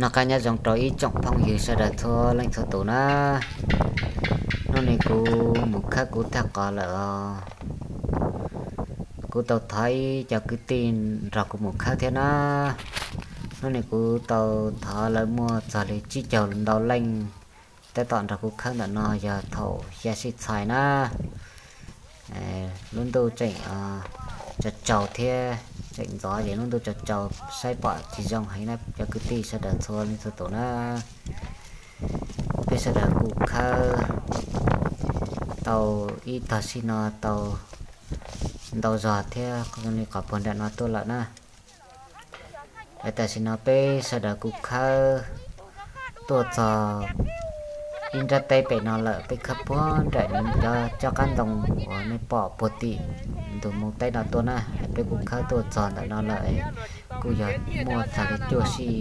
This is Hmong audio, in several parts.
Noj qab nyob zoo rau ib tsoom phooj ywg sawv daws txhua leej txhua tus na. Hnub no kuv mus khawb kuv tag qos lawm os. Kuv tau thov ib co kwv tij nrog kuv mus khawb thiab na. Hnub no kuv tau thov lawv muaj txog li tsib caug ntau leej tab tom nrog kuv khawb ntawm no yog thaum xya sij txhais na. Lub ntuj tseem tsaus tsaus thiab, tseem ntxov ces lub ntuj tsaus tsaus saib pom tsis zoo heev na cov kwv tij sawv daws txhua leej txhua tus na. Peb sawv daws kuj khawb tau ib tog sij no tau ntau zog thiab zoo li qhov puag nram no tuaj lawm na. Es tam sim no peb sawv daws kuj khawb tuaj txog ib nrab teb pem no lawm, peb khawb puag nram cov cob qab ntoo uas nej pom puag tim ntug moo teb no tuaj na. Peb kuj khawb tuaj txog ntawm no lawm, kuj yog muaj txog li cuaj sij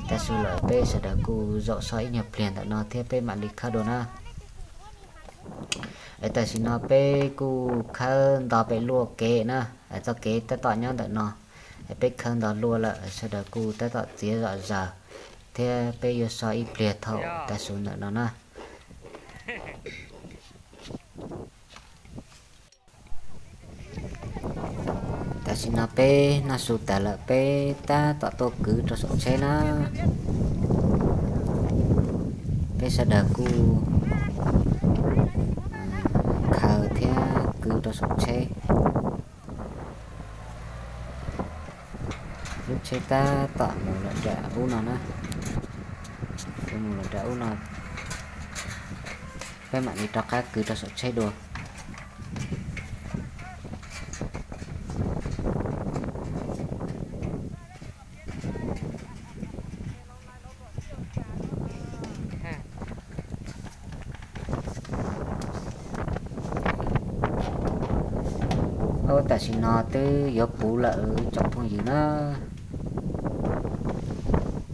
tav su lawm, peb sawv daws kuj zaum so ib nyuag pliag ntawm no thiab peb mam li khawb dua na. Es tam sim no peb kuj khawb nto pem luaj kev na, txoj kev tab tom nyob ntawm no, es peb khawb nto luaj lawm, sawv daws kuj tab tom txiav zom zaws thiab peb yuav so ib pliag thaum tav su ntawm no na. Tam sim no peb noj su tas lawm, peb tab tom tuaj kwv rau saum tsheb na. Peb sawv daws kuj khaws thiab kwv rau saum tsheb. Lub tsheb tab tom mus lawm nram ub no na. Mus lawm nram ub no, peb mam li rov qab kwv rau saum tsheb dua. Ub, tam sim no twb yuav puv lawm tsoom phooj ywg na.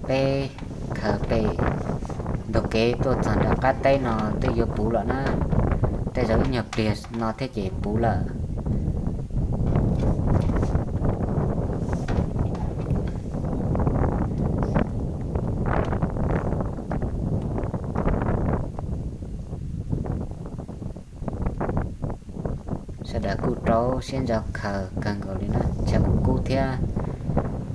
Peb khaws pem ntug kev tuaj txog nram qab teb no twb yuav puv lawm na. Tej zaum ib nyuag pliag no thiab ces puv lawm. Sawv daws kuj rau siab ntso khaws kawg nkaus li na, tshav kub kub thiab.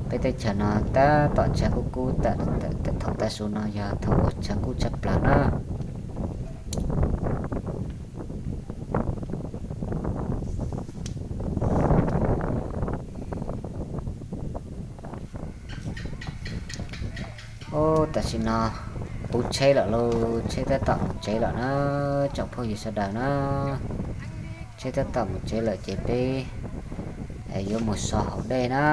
Peb teb chaws no tab tom tshav kub kub, thaum tav su no yog thaum uas tshav kub tshaj plaws na. Ub, tam sim no puv tsheb lawm lauj, tsheb tab tom mus tsev lawm na, tsoom phooj ywg sawv daws na. Tsheb tab tom mus tsev lawm ces peb yuav mus so haus dej na.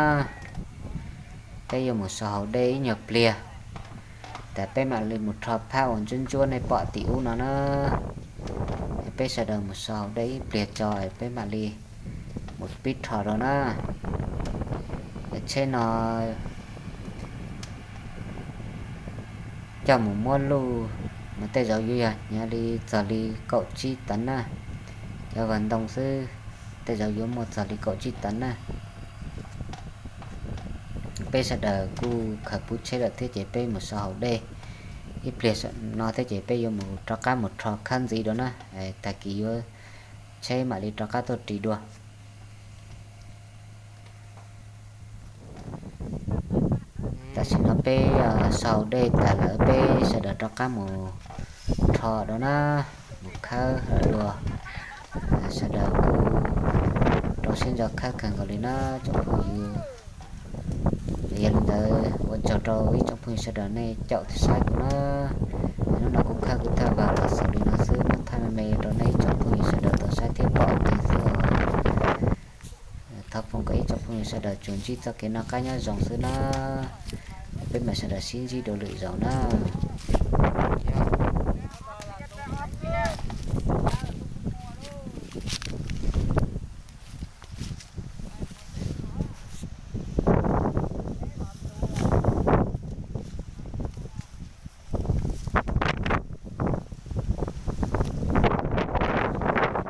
Peb yuav mus so haus dej ib nyuag pliag, tas peb mam li mus rho phab uas ntsuab ntsuab nej pom tim ub no na. Peb sawv daws mus so haus dej ib pliag tso peb mam li mus pib rho dua na. Tsheb no coj mus muab luj mas tej zaum yuav yog hnyav li txog li kaum tsib tawv na. Cov vag ntoo xwb tej zaum yuav muaj txog li kaum tsib tawv na. Peb sawv daws kuj khaws puv tsheb lawm thiab ces peb mus so haus dej ib pliag no thiab ces peb yuav mus rov qab mus rho khawb ntxiv dua na. Tag kis yuav tsheb mam li rov qab tuaj ris dua. Tam sim no peb so haus dej tas lawm peb sawv daws rov qab mus rho dua na, mus khawb dua. Sawv daws kuj rau siab ntso khawb kawg nkaus li na tsoom phooj ywg. Yog li ntawd ua tsaug rau ib tsoom phooj ywg sawv daws nej caum thiab saib kuv na. Hnub no kuv khawb kuv thaj vag los xaus li no xwb, muab thaij me me rau nej ib tsoom phooj ywg sawv daws tau saib thiab pom ntxiv xwb os. Thov foom kom ib tsoom phooj ywg sawv daws tsuas ntsib txoj kev noj qab nyob zoo xwb na. Peb mam sawv daws sib ntsib dua lwm zaus na.